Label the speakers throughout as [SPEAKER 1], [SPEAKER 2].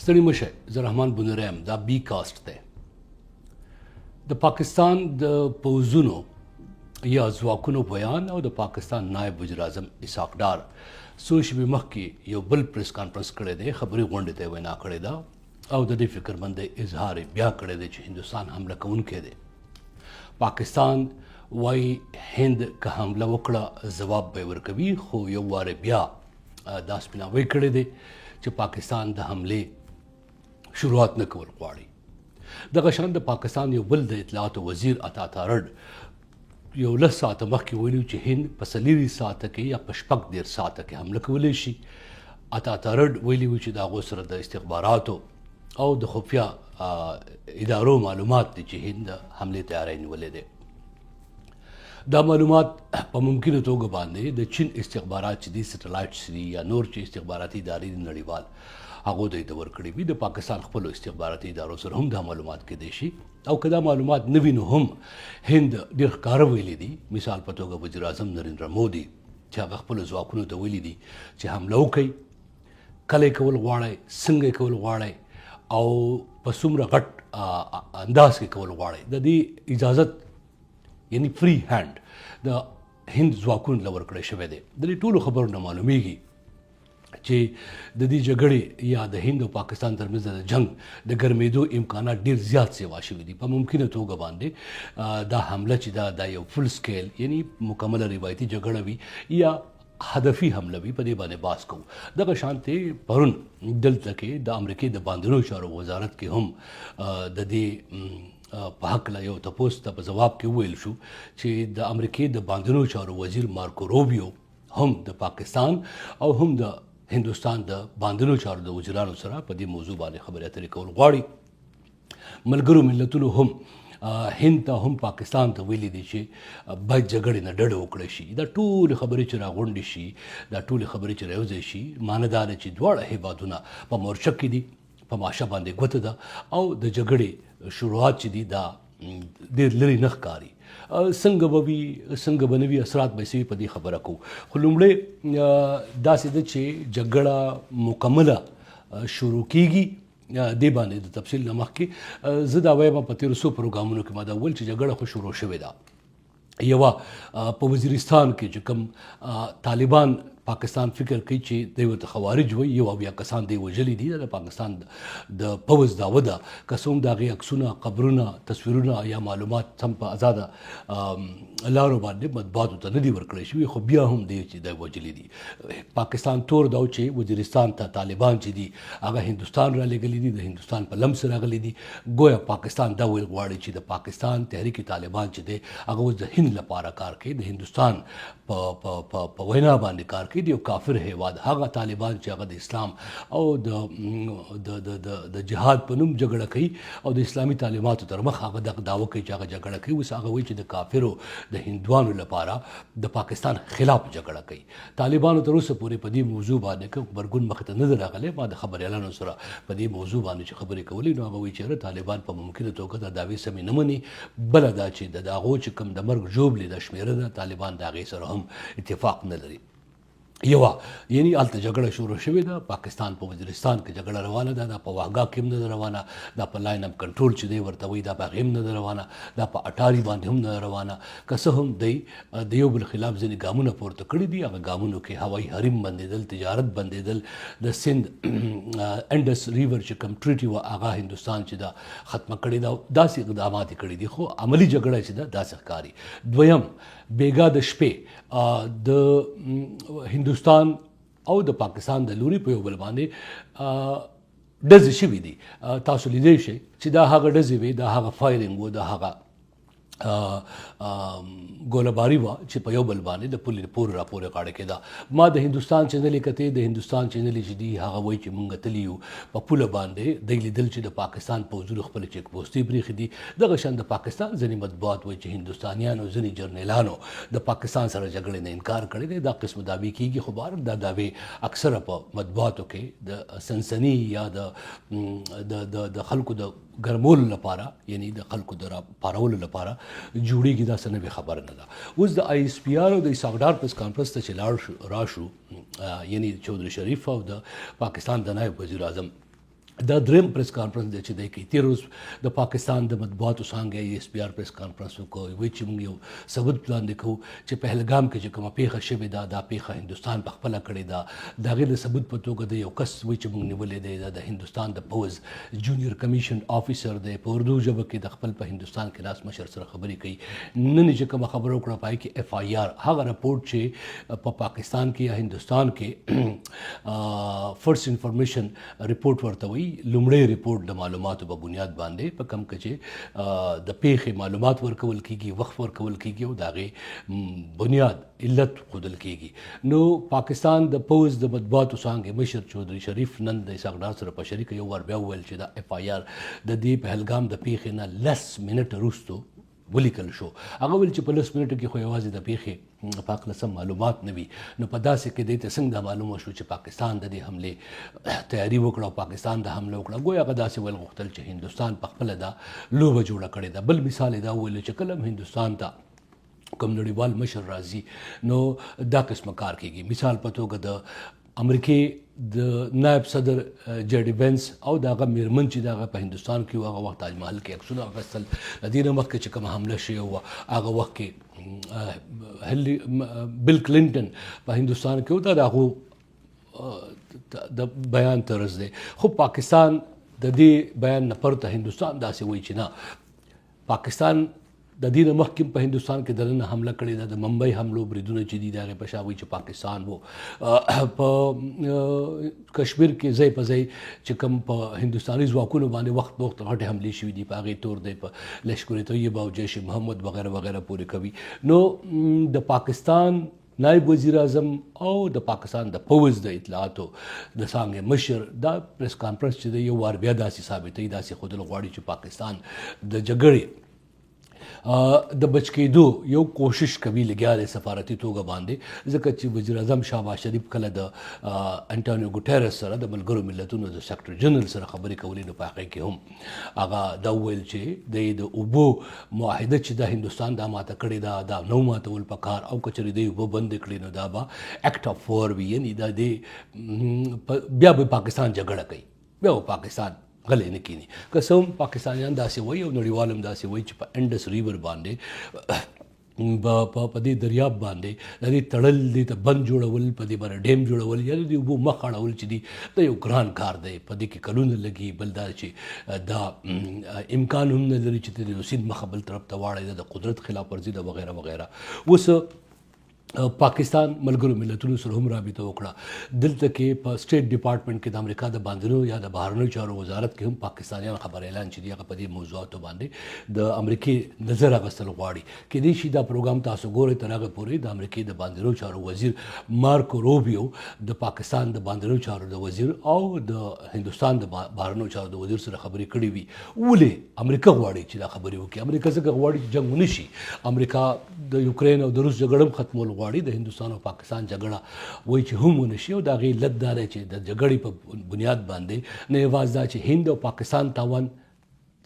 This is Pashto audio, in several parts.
[SPEAKER 1] ستړي مه شئ، زه رحمان بونیری یم، دا بي کاسټ دی. د پاکستان د پوځونو یا ځواکونو ویاند او د پاکستان نایب وزیراعظم اسحاق ډار څو شېبې مخکې یو بل پریس کانفرنس کړی دی، خبري غونډې ته یې وینا کړې ده او د دې فکرمندۍ اظهار یې بیا کړی دی چې هندوستان حمله کوونکی دی. پاکستان وایي هند که حمله وکړه ځواب به یې ورکوي، خو یو وار بیا دا سپیناوی کړی دی چې پاکستان د حملې شروعات نه کول غواړي. دغه شان د پاکستان یو بل د اطلاعاتو وزیر عطا تارړ یو لس ساعته مخکې ویلي چې هند په 24 ساعته کې یا په 36 ساعته کې حمله کولی شي. عطا تارړ ویلي و چې د هغو سره د استخباراتو او د خفیه ادارو معلومات دي چې هند د حملې تیاری نیولی دی. دا معلومات په ممکنه توګه باندې د چین استخبارات چې دي، سټلایټس دي یا نور چې استخباراتي ادارې دي نړیوال، هغو ته یې ورکړي وي. د پاکستان خپلو استخباراتي ادارو سره هم دا معلومات کېدای شي، او که دا معلومات نه وي نو هم هند ډېر ښکاره ویلي دي. مثال په توګه وزیراعظم نریندر مودي چې هغه خپلو ځواکونو ته ویلي دي چې حمله وکړئ، کله یې کول غواړئ، څنګه یې کول غواړئ او په څومره غټ انداز کې کول غواړئ. د دې اجازت یعنی فری هاند د هند ځواکونو له ورکړی شوی دی. د دې ټولو خبرو نه معلومیږي چې د دې جګړې یا د هند او پاکستان ترمنځ د جنگ د ګرمېدو امکانات ډیر زیات سیوا شوي دي. په ممکنه توګه باندې دا حمله چې دا یو فل سکیل یعنی مکمله روایتي جګړه وي یا هدفي حمله وي، په دې باندې باس کوو. دغه شانتې پرون دلته کې د امریکې د باندنیو چارو وزارت کې هم د دې په هکله یو تپوس ته په ځواب کې وویل شو چې د امریکې د باندنیو چارو وزیر مارکو روبیو هم د پاکستان او هم د هندوستان د باندنیو چارو د وزیرانو سره په دې موضوع باندې خبرې اترې کول غواړي. ملګرو ملتونو هم هند ته هم پاکستان ته ویلي دي چې باید جګړې نه ډډه وکړی شي. دا ټولې خبرې چې راغونډې شي، دا ټولې خبرې چې رايوځای شي، معنی دا ده چې دواړه هیوادونه په مورچه کې دي، په ماشه باندې ګوته ده او د جګړې شروعات چې دي دا ډېر لرې نه ښکاري. څنګه به وي، څنګه به نه وي، اثرات به یې څه وي، په دې خبره کوو. خو لومړی داسې ده چې جګړه مکمله شروع کیږي. دې باندې د تفصیل نه مخکې زه دا وایم، په تېرو څو پروګرامونو کې ما دا وویل چې جګړه خو شروع شوې ده. یوه په وزیرستان کې چې کوم طالبان پاکستان فکر کوي چې دوی ورته خوارج وایي، 71 کسان دوی وژلي دي، دا د پاکستان د پوځ دعوه ده. که څه هم د هغې عکسونه، قبرونه، تصویرونه یا معلومات سم په ازاده لارو باندې مطبوعاتو ته نه دي ورکړی شوي، خو بیا هم دی چې دوی وژلي دي. پاکستان تور دا چې وزیرستان ته طالبان چې دي هغه هندوستان را لېږلي دي، د هندوستان په لمس راغلي دي. ګویا پاکستان دا ویل غواړي چې د پاکستان تحریک طالبان چې دی هغه اوس د هند لپاره کار کوي، د هندوستان په په په په وینا باندې کار کوي، د یو کافر هیواد هغه طالبان چې هغه د اسلام او د د د د د جهاد په نوم جګړه کوي او د اسلامي تعلیماتو تر مخ هغه دغه دعوه کوي چې هغه جګړه کوي. اوس هغه وایي چې د کافرو د هندوانو لپاره د پاکستان خلاف جګړه کوي. طالبانو تر اوسه پورې په دې موضوع باندې کوم غبرګون مخې ته نه دی راغلی. ما د خبریالانو سره په دې موضوع باندې چې خبرې کولې نو هغه وایي چې یاره طالبان په ممکنه توګه دا دعوې سمې نه مني. بله دا چې د هغو چې کوم د مرګ ژوبلې د شمېره ده، طالبان د هغې سره هم اتفاق نه لري. یوه یعنی هلته جګړه شروع شوې ده، پاکستان په وزیرستان کې جګړه روانه ده، دا په واګا کې هم نه ده روانه، دا په لاین اف کنټرول چې دی ورته وایي دا په هغې هم نه ده روانه، دا په اټاري باندې هم نه ده روانه. که څه هم دی د یو بل خلاف ځینې ګامونه پورته کړي دي، هغه ګامونو کې هوایي حریم بندېدل، تجارت بندېدل، د سند انډس ریور چې کوم ټریټي وه هغه هندوستان چې ده ختمه کړې ده، داسې اقدامات یې کړي دي، خو عملي جګړه چې ده داسې ښکاري. دویم، بیګا د شپې د هندوستان او د پاکستان د لوري په یو بل باندې ډزې شوې دي. تاسو لیدلی شئ چې دا هغه ډزې وې، دا هغه فایرینګ و، دا هغه ګولهباري وه چې په یو بل باندې د پولې پورې راپورې غاړه کېده. ما د هندوستان چینلې کتې، د هندوستان چینلې چې دي هغه وایي چې مونږ تللي یو په پوله باندې، دی لیدل چې د پاکستان پوځونو خپلې چیک پوستې پرېښې دي. دغه شان د پاکستان ځینې مطبوعات وایي چې هندوستانیانو ځینې جرنیلانو د پاکستان سره جګړې نه انکار کړی دی. دا قسم دعوې کیږي، خو بهرحال دا دعوې اکثره په مطبوعاتو کې د سنسني یا د د د د خلکو د ګرمولو لپاره، یعنی د خلکو د راپارولو لپاره جوړیږي، دا څه نوې خبره نه ده. اوس د آی اس پي آر او د اسحاق ډار پریس کانفرنس ته چې لاړ شو راشو، یعنی چودري شریف او د پاکستان د نایب وزیر اعظم دا دریم پریس کانفرنس دی چې دی کوي. تېره ورځ د پاکستان د مطبوعاتو څانګې آی ایس پي آر پریس کانفرنس وکړ، وایي چې موږ یو ثبوت وړاندې کوو چې پهلګام کې چې کومه پېښه شوې ده، دا پېښه هندوستان په خپله کړې ده. د هغې د ثبوت په توګه د یو کس وایي چې موږ نیولی دی، دا د هندوستان د پوځ جونیئر کمیشن آفیسر دی، په اردو ژبه کې د خپل په هندوستان کې ناست مشر سره خبرې کوي. نن یې چې کومه خبره وکړه، په هغې کې اف آی آر، هغه رپورټ چې په پاکستان کې یا هندوستان کې فرسټ انفارمیشن رپورټ ورته وایي، لومړی رپورټ د معلوماتو په بنیاد باندې په کم کې چې د پیښې معلومات ورکول کیږي، وخت ورکول کیږي او د هغې بنیاد علت ښودل کیږي. نو پاکستان د پوځ د مطبوعاتو څانګې مشر چودري شریف نن د اسحاق ډار سره په شریکه یو وار بیا وویل چې دا اف آی آر د دې پهلګام د پیښې نه 10 منټه وروسته ولیکل شو. هغه ویل چې په 10 منټو کې خو یوازې د پیښې په هکله سم معلومات نه وي، نو په داسې کې دې ته څنګه دا معلومه شو چې پاکستان د دې حملې تیاری وکړه او پاکستان د حمله وکړه؟ ګویا هغه داسې ویل غوښتل چې هندوستان په خپله دا لوبه جوړه کړې ده. بل مثال یې دا وویل چې کله هم هندوستان ته کوم نړیوال مشر راځي، نو دا قسمه کار کیږي. مثال په توګه د امریکې د نائب صدر جیډي وینس او د هغه میرمن چې دغه په هندوستان کې هغه وخت تاج محل کې عکسونه اخیستل. د دې نه مخکې چې کومه حمله شوې وه، هغه وخت کې بل کلینټن په هندوستان کې و. دا د هغو د بیان طرز دی. خو پاکستان د دې بیان نه پرته هندوستان داسې وایي چې نه، پاکستان د دې نه مخکې په هندوستان کې دننه حمله کړې ده. د ممبئی حملو بریدونه چې دي، د هغې په شا وایي چې پاکستان وو. په کشمیر کې ځای په ځای چې کوم په هندوستاني ځواکونو باندې وخت په وخت غټې حملې شوې دي، په هغې تور دی په لشکر طیبه او جیش محمد وغیره وغیره پورې کوي. نو د پاکستان نائب وزیر اعظم او د پاکستان د پوځ د اطلاعاتو د څانګې مشر دا پریس کانفرنس چې یو وار بیا داسې ثابتوي، داسې ښودل غواړي چې پاکستان د جګړې د بچ کېدو یو کوشش کوي، لګیا دی سفارتي توګه باندې، ځکه چې وزیر اعظم شهباز شریف کله د انټونیو ګوټیرس سره، د ملګرو ملتونو د سیکرټري جنرل سره خبرې کولې، نو په هغې کې هم هغه دا وویل چې د اوبو معاهده چې د هندوستان دا ماته کړې ده، دا نو ماتول پکار او که چېرې دی اوبه بندې کړې، نو دا به act of war وي، یعنی دا دی بیا به پاکستان جګړه کوي، بیا به پاکستان غلی نه کینی. که څه هم پاکستانیان داسې وایي او نړیوال هم داسې وایي چې په انډس ریور باندې، په دې دریاب باندې د دې تړل، دې ته بند جوړول، په دې باندې ډیم جوړول یا د دې اوبو مخ اړول چې دي، دا یو ګران کار دی، په دې کې کلونه لګي. بل دا چې دا امکان هم نه لري چې د سیند مخه بل طرف ته واړوي، د قدرت خلاف ورزي ده وغیره وغیره. اوس پاکستان ملګرو ملتونو سره هم رابطه وکړه. دلته کې په سټیټ ډپارټمنټ کې، د امریکا د باندنیو یا د بهرنیو چارو وزارت کې هم پاکستانیان خبریالان چې دي، هغه په دې موضوعاتو باندې د امریکې نظر اخیستل غواړي. کېدای شي دا پروګرام تاسو ګورئ، تر هغه پورې د امریکې د باندنیو چارو وزیر مارکو روبیو د پاکستان د باندنیو چارو د وزیر او د هندوستان د بهرنیو چارو د وزیر سره خبرې کړې وي. ولې امریکا غواړي چې دا خبرې وکړي؟ امریکا ځکه غواړي چې جنګ ونه شي. امریکا د یوکرين او د روس جګړه هم ختمول غواړي، د هندوستان او پاکستان جګړه وایي چې هم ونه شي. او د هغې علت دا دی چې د جګړې په بنیاد باندې نه یوازې دا چې هند او پاکستان تاوان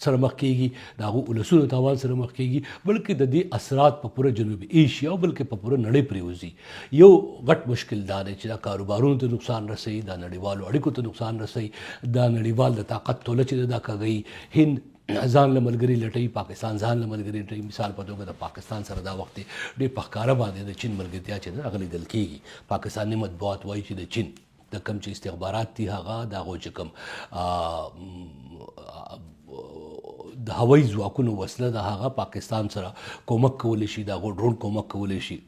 [SPEAKER 1] سره مخ کیږي، د هغو ولسونو تاوان سره مخ کیږي، بلکې د دې اثرات په پوره جنوبي ایشیا او بلکې په پوره نړۍ پریوځي. یو غټ مشکل دا دی چې دا کاروبارونو ته نقصان رسوي، دا نړیوالو اړیکو ته نقصان رسوي، دا نړیوال د طاقت توله چې دا کږوي. هند ځان له ملګري لټوي، پاکستان ځان له ملګري لټوي. مثال په توګه د پاکستان سره دا وخت ډېر په ښکاره باندې د چین ملګرتیا چې ده، هغه لیدل کېږي. پاکستاني مطبوعات وایي چې د چین د کوم چې استخبارات دي، هغه د هغو چې کوم د هوایي ځواکونو وسله ده، هغه پاکستان سره کومک کولی شي، د هغو ډرون کومک کولی شي.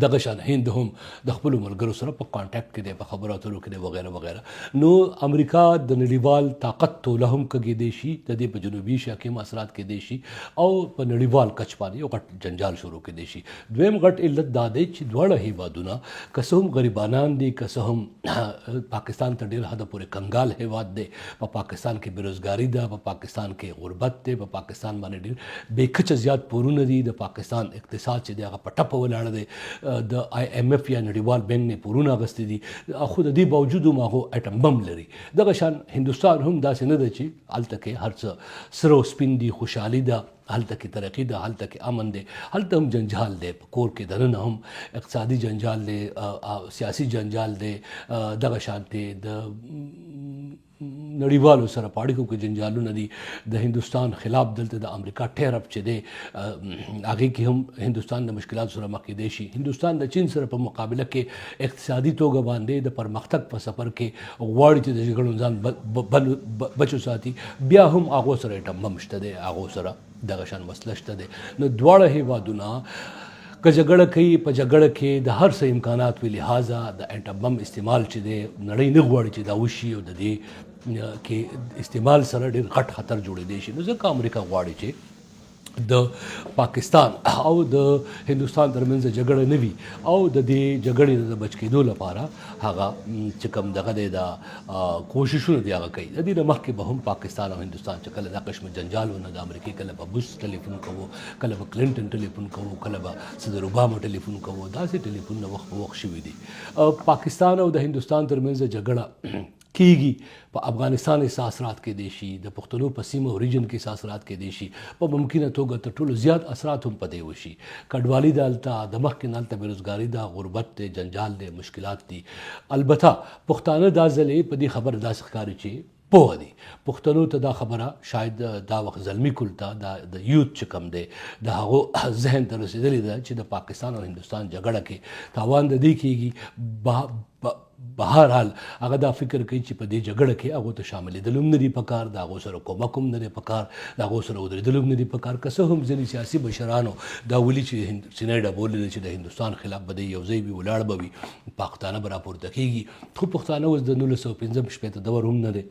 [SPEAKER 1] دغه شان هند هم د خپلو ملګرو سره په کانټاکټ کې دی، په خبرو اترو کې دی وغیره وغیره. نو امریکا د نړیوال طاقت توله هم کږېدی شي، د دې په جنوبي ایشیا کې هم اثرات کېدی شي او په نړیوال کچ باندې یو غټ جنجال شروع کېدی شي. دویم غټ علت دا دی چې دواړه هیوادونه که څه هم غریبانان دي، که څه هم پاکستان ته ډېر حده پورې کنګال هیواد دی، په پاکستان کې بېروزګاري ده، په پاکستان کې غربت دی، په پاکستان باندې ډېر بې کچه زیات پورونه دي، د پاکستان اقتصاد چې دی هغه په ټپه ولاړ دی، د آی ایم اف یا نړیوال بانک نه پورونه اخیستي دي، خو د دې باوجود هم هغه اټم بم لري. دغه شان هندوستان هم داسې نه ده چې هلته کې هر څه سره او سپین دي، خوشحالي ده، هلته کې ترقي ده، هلته کې امن دی. هلته هم جنجال دی، په کور کې دننه هم اقتصادي جنجال دی، سیاسي جنجال دی، دغه شانتې د نړیوالو سره په اړیکو کې جنجالونه دي. د هندوستان خلاف دلته د امریکا ټیرف چې دی، هغې کې هم هندوستان د مشکلاتو سره مخ کېدی شي. هندوستان د چین سره په مقابله کې اقتصادي توګه باندې د پرمختګ په سفر کې غواړي چې د جګړو ځان بچ وساتي. بیا هم هغو سره اټم بم شته دی، هغو سره دغه شان وسله شته دی. نو دواړه هیوادونه که جګړه کوي، په جګړه کې د هر څه امکانات وي. لهذا د اټم بم استعمال چې دی، نړۍ نه غواړي چې دا وشي او د دې کې استعمال سره ډېر غټ خطر جوړېدی شي. نو ځکه امریکا غواړي چې د پاکستان او د هندوستان ترمنځ جګړه نه وي او د دې جګړې د بچ کېدو لپاره هغه چې کوم دغه دی، دا کوششونه دی هغه کوي. د دې نه مخکې به هم پاکستان او هندوستان چې کله دا قسم جنجال ونه، د امریکې کله به بوش ټلیفون کوو، کله به کلینټن ټلیفون کوو، کله به صدر اوباما ټلیفون کوو. داسې ټلیفونونه وخت په وخت شوي دي. پاکستان او د هندوستان ترمنځ جګړه کیږي، په افغانستان کې اثرات کېدی شي، د پښتنو په سیمه او region کې اثرات کېدی شي. په ممکنه توګه تر ټولو زیات اثرات هم په دې وشي. کډوالي ده هلته، د مخکې نه هلته بېروزګاري ده، غربت دی، جنجال دی، مشکلات دي. البته پښتانه دا ځلې په دې خبره داسې ښکاري چې پوه دي. پښتنو ته دا خبره شاید دا وخت زلمی کل ته، دا د youth چې کوم دی، د هغو ذهن ته رسېدلې ده چې د پاکستان او هندوستان جګړه کې تاوان د دې کېږي. بهرحال هغه دا فکر کوي چې په دې جګړه کې هغو ته شاملېدل هم نه دي پکار، د هغو سره کومک هم نه دی پکار، د هغو سره ودرېدل هم نه دي پکار. که څه هم ځینې سیاسي مشرانو دا ولي چې سینه ډبولې ده چې د هندوستان خلاف به دی یو ځای وي، ولاړ به وي، پښتانه به راپورته کېږي. خو پښتانه اوس د 1965 دور هم نه دی،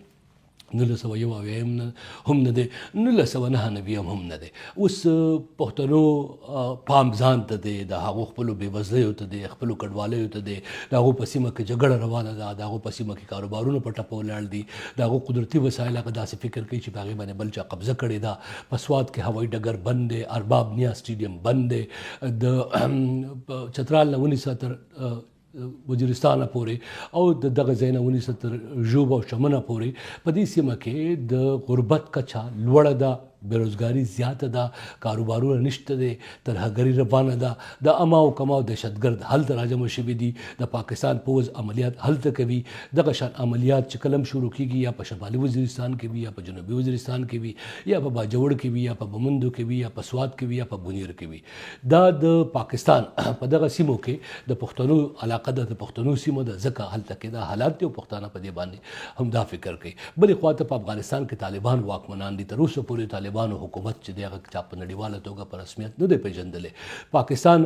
[SPEAKER 1] 1971 هم نه دی، 1999 هم نه دی. اوس پښتنو پام ځان ته دی، د هغو خپلو بېوزلیو ته دی، خپلو کډوالیو ته دی. د هغو په سیمه کې جګړه روانه ده، د هغو په سیمه کې کاروبارونه په ټپه ولاړ دي، د هغو قدرتي وسایل هغه داسې فکر کوي چې په هغې باندې بل چا قبضه کړې ده. په سوات کې هوایي ډګر بند دی، ارباب نیا سټیډیم بند دی. د چترال نه ونیسه تر وزیرستان پورې او د دغه ځای نه ونیسه تر ژوب او چمنه پورې، په دې سیمه کې د غربت کچه لوړه ده، بېروزګاري زیاته ده، کاروبارونه نشته دی، ترهګري روانه ده، د اما او کما او دهشتګرد هلته راجمع شوي دي. د پاکستان پوځ عملیات هلته کوي. دغه شان عملیات چې کله هم شروع کیږي، یا په شمالي وزیرستان کې وي، یا په جنوبي وزیرستان کې وي، یا په باجوړ کې وي، یا په مومندو کې وي، یا په سوات کې وي، یا په بونیر کې وي، دا د پاکستان په دغه سیمو کې د پښتنو علاقه ده، د پښتنو سیمه ده، ځکه هلته کې دا حالات دي او پښتانه په دې باندې هم دا فکر کوي. بلې خوا ته په افغانستان کې طالبان واکمنان دي. تر اوسه پورې طالبانو حکومت چې دی، هغه چا په نړیواله توګه په رسمیت نه دی پېژندلی. پاکستان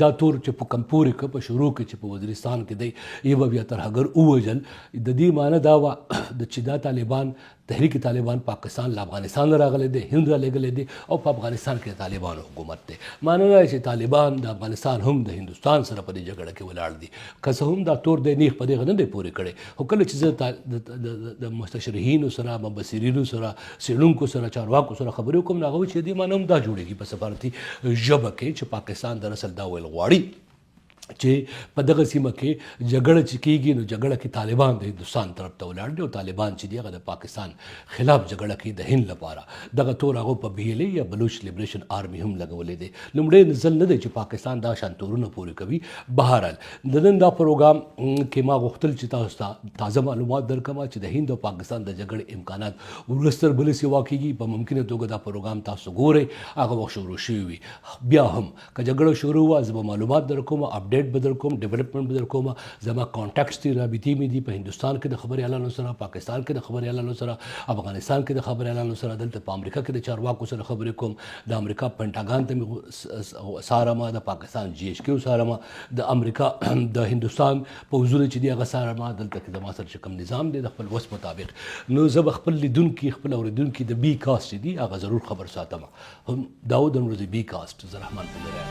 [SPEAKER 1] دا تور چې په کم پورې که په شروع کې چې په وزیرستان کې دی یو بیا ترهګر ووژل، د دې معنی دا وه د چې دا طالبان، تحریک طالبان پاکستان له افغانستان نه راغلی دی، هند را لېږلی دی او په افغانستان کې د طالبانو حکومت دی. معنی دا چې طالبان د افغانستان هم د هندوستان سره په دې جګړه کې ولاړ دي. که څه هم دا تور دی نیغ په نیغه نه دی پورې کړی، خو کله چې زه د مستشرحینو سره، مبصرینو سره، څېړونکو سره، چارواکو سره خبرې وکړم، نو هغه وایي چې د دې معنی هم دا جوړېږي په سفارتي ژبه کې چې پاکستان دراصل دا ویل غواړي چې په دغه سیمه کې جګړه چې کیږي، نو جګړه کې طالبان د هندوستان طرف ته ولاړ دي او طالبان چې دي، هغه د پاکستان خلاف جګړه کوي د هند لپاره. دغه تور هغه په بي ایل ای یا بلوچ لیبریشن آرمي هم لګولې دی. لومړی ځل نه دی چې پاکستان دا شان تورونه پورې کوي. بهرحال د نن دا پروګرام کې ما غوښتل چې تاسو ته تازه معلومات درکړم چې د هند او پاکستان د جګړې امکانات ورځ تر بلې سیوا کیږي. په ممکنه توګه دا پروګرام تاسو ګورئ، هغه وخت شروع شوي وي. بیا هم که جګړه شروع وه، زه به معلومات درکوم، update به درکوم، development به درکوم. زما contacts دي، رابطې مې دي، په هندوستان کې د خبریالانو سره، پاکستان کې د خبریالانو سره، افغانستان کې د خبریالانو سره، دلته په امریکا کې د چارواکو سره خبرې کوم. د امریکا پنټاګان ته مې څارم، د پاکستان جي ایچ کیو څارم، د امریکا د هندوستان پوځونه چې دي هغه څارم. دلته کې زما سره چې کوم نظام دی، د خپل وس مطابق، نو زه به خپل لیدونکي، خپل اورېدونکي د بي کاسټ دي هغه ضرور خبر ساتم. هم داود ورځې بي کاسټ، زه رحمان پندری.